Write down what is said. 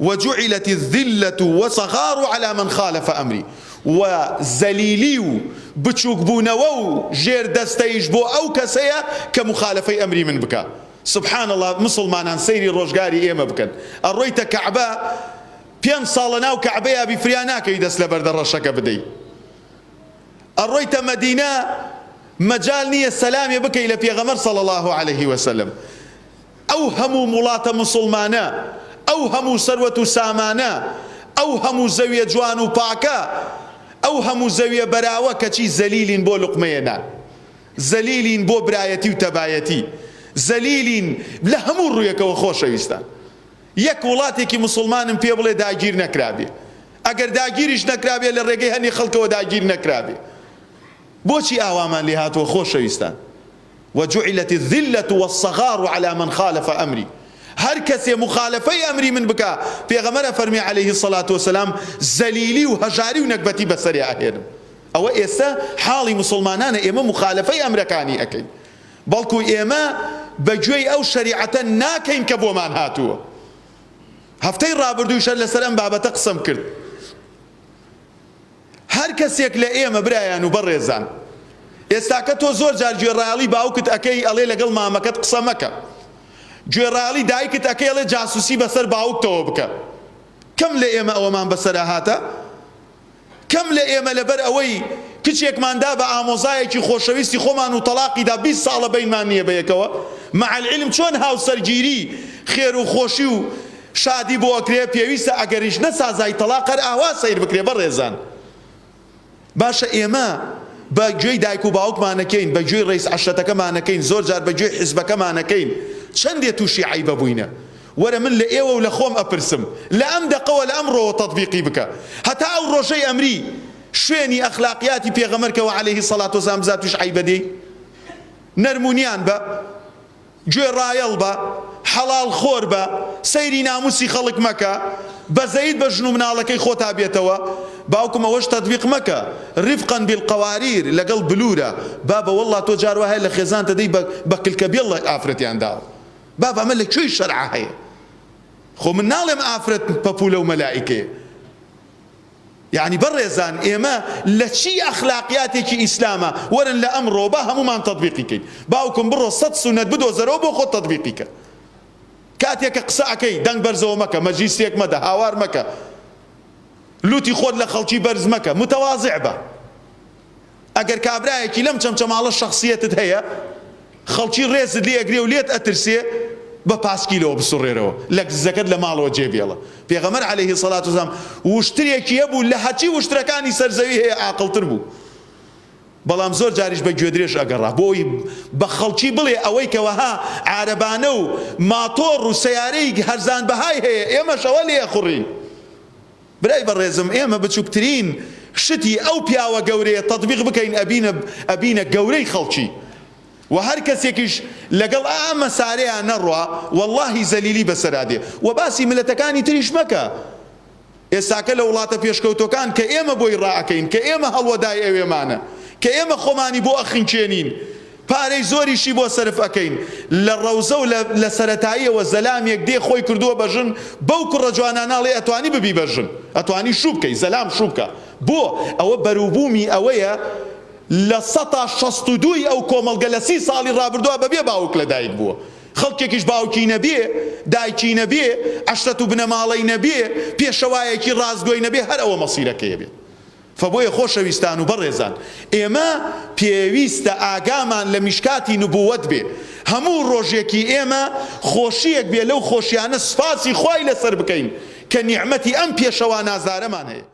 وجعلت الذلە والصغار علی من خالف امری، وە زەلیلی و بچوک بوونەوە و ژێر دەستەیش بۆ ئەو کەسەیە کە موخالەفەی ئەمری من بکا. سبحان اللە مسوڵمانان سەیری ڕۆژگاری ئێمە بکەن ئەڕۆیتە کەعبە پێنج ساڵ لەناو کەعبەیا بی فریا ناکەوی دەست لە بەردە ڕەشەکە بدەی ئەڕۆیتە مەدینە مەجال نییە سەلامێ بکەی لە پێغەمبەر صلی اللە علیه وسلم ئەو هەموو وڵاتە موسڵمانە، ئەو هەموو سەروەت و سامانە، ئەو هەموو زەویە جوان و پاکە، ئەو هەموو زەویە بەراوە کەچی زەلیلین بۆ لوقمەیە نان، زەلیلین بۆ برایەتی و تەبایەتی، زەلیلین لە هەموو ڕوویەکەوە خۆشەویستان. یەک وڵاتێکی موسڵمانم پێ بڵێ داگیر نەکرابێ. ئەگەر داگیریش نەکرابێ لە ڕێگەی هەنێ خەڵکەوە داگیر نەکرابێ. بۆچی ئاوامان لێ هاتووە خۆشەویستان؟ وجعلت الذلە والصغار علی من خالف امری، هەر کەسێ موخالەفەی ئەمری من بکا، پێغەمبەر ئەفەرمێ علیە الصلوە والسلام زەلیلی و هەژاری و نەگبەتی بەسەریا ئەهێنم. ئەوە ئێستە حاڵی موسڵمانانە ئێمە موخالەفەی ئەمرەکانی ئەکەین، بەڵکو ئێمە بە گوێی ئەو شەریعەتە ناکەین کە بۆمان هاتووە. هەفتەی ڕابردوویش هەر لەسەر ئەم بابەتە قسەم کرد. هەر کەسێک لە ئێمە برایان و بەڕێزان ئێستاکە تۆ زۆر جار گوێڕایەڵی باوکت ئەکەی ئەڵێ لەگەڵ مامەکەت قسە مەکە گوێڕایەڵی دایکت ئەکەی ئەڵێ جاسوسی بەسەر باوکتەوە بکە کەم لە ئێمە ئەوەمان بەسەرا هاتە کەم لە ئێمە لەبەر ئەوەی کچێکمان دا بە ئامۆزایەکی خۆشەویستی خۆمان و تەڵاقی دا 20 ساڵە بەینمان نییە بەیەکەوە مع العلم چۆن هاوسەرگیری خێر و خۆشی و شادی بۆ ئەکرێ پێویستە ئەگەریش نەسازای تەڵاق هەر ئاوا سەیر بکرێ بەڕێزان باشە ئێمە بە گوێی دایک و باوکمانەکەین بە گوێی ڕئیس عەشرەتەکەمانەکەین زۆر جار بە گوێی حیزبەکەمانەکەین چەندێ تووشی عەیبە بووینە وەرە من لە ئێوە و لە خۆم ئەپرسم لە ئەم دەقەوە لە ئەمڕۆوە تەتبیقی بکە هەتا ئەو ڕۆژەی ئەمری شوێنی ئەخلاقیاتی پێغەمبەر کەوە عەلەیهی سەڵات وەسەلام بزا تووش عەیبە دێی نەرمونیان بە گوێڕایەڵ بە، حەڵاڵ خۆر بە، سەیری ناموسی خەڵک مەکە، بەزەیت بە ژن و مناڵەکەی خۆتا بێتەوە، باوکم ئەوەش تەتبیق مەکە، رفقا بالقواریر، لەگەڵ بلورە، بابە وەڵڵا تۆ جار وا هەیە لە خێزانتە دێی بە بە کلکە بێڵ ئافرەتیان داوە، بابە ئەمە لە کوێی شەرعا هەیە؟ خۆ من ناڵێم ئافرەت پەپولە و مەلائیکەیە. یەعنی بەڕێزان ئێمە لە چی ئەخلاقیاتێکی ئیسلامە وەرن لە ئەمڕۆوە با هەموومان تەتبیقی کەین باوکم بڕۆ سەت سوننەت بدۆزەرەوە بۆ خۆت تەتبیقی کە کاتێک کە قسە ئەکەی دەنگ بەرزەوە مەکە مەجلیس تێک مەدە هاوار مەکە لوتی خۆت لە خەڵکی بەرز مەکە متەوازع بە ئەگەر کابرایەکی لەم چەمچەماڵە شەخسیەتت هەیە خەڵکی ڕێزت لێ ئەگرێ و لێت ئەترسێ بە پاسکیلەوە بسوڕێرەوە لەگزەکەت لە ماڵەوە جێ بێڵە پێغەمبەر علیه الصلاة والسلام وشترێکی هەبوو لە هەرچی وشترەکانی سەر زەوی هەیە ئاقڵتر بوو بەڵام زۆر جاریش بە گوێدرێژ ئەگەڕا بۆی بە خەڵکی بڵێ ئەوەی کە وەها عارەبانە و ماتۆڕ و سەیارەی هەرزان بەهای هەیە ئێمەش ئەوە لێ ئەخوڕین برای بەڕێزم ئێمە بچوکترین شتی ئەو پیاوە گەورەیە تەتبیق بکەین ئەبینە ئەبینە گەورەی خەڵکی وە هەر کەسێکیش لەگەڵ ئا مەسارەیا نەڕوا وەڵاهی زەلیلی بەسەرا دێ وە باسی ملەتەکانی تریش مەکە ئێستاکە لە وڵاتە پێشکەوتوەکان کە ئێمە بۆی ڕائەکەین کە ئێمە هەڵوەدای ئەوێمانە کە ئێمە خۆمانی بۆ ئەخنکێنین پارەی زۆریشی بۆ سەرف ئەکەین لە ڕەوزە و لە سەرەتاییەوە زەلامێک دێ خۆی کردووە بە ژن بەو کوڕە جوانانە ئەڵێ ئەتوانی ببی بە ژن ئەتوانی شوو بکەی زەلام شوو بکە بۆ ئەوە بەروبوومی ئەوەیە لە سەتا 62 ی ئەو کۆمەڵگە لە سی ساڵی ڕابردووە بەبێ باوک لەدایک بووە خەڵکێکیش باوکی نەبێ دایکی نەبێ عەشرەت و بنەماڵەی نەبێ پێشەوایەکی ڕاستگۆی نەبێ هەر ئەوە مەسیرەکەی ئەبێت فبۆیە خۆشەویستان و بەڕێزان ئێمە پێویستە ئاگامان لە میشکاتی نبوەت بێ هەموو ڕۆژێکی ئێمە خۆشیەک بێ لەو خۆشیانە سوپاسی خوای لەسەر بکەین کە نیعمەتی ئەم پێشەوا نازدارەمان هەیە.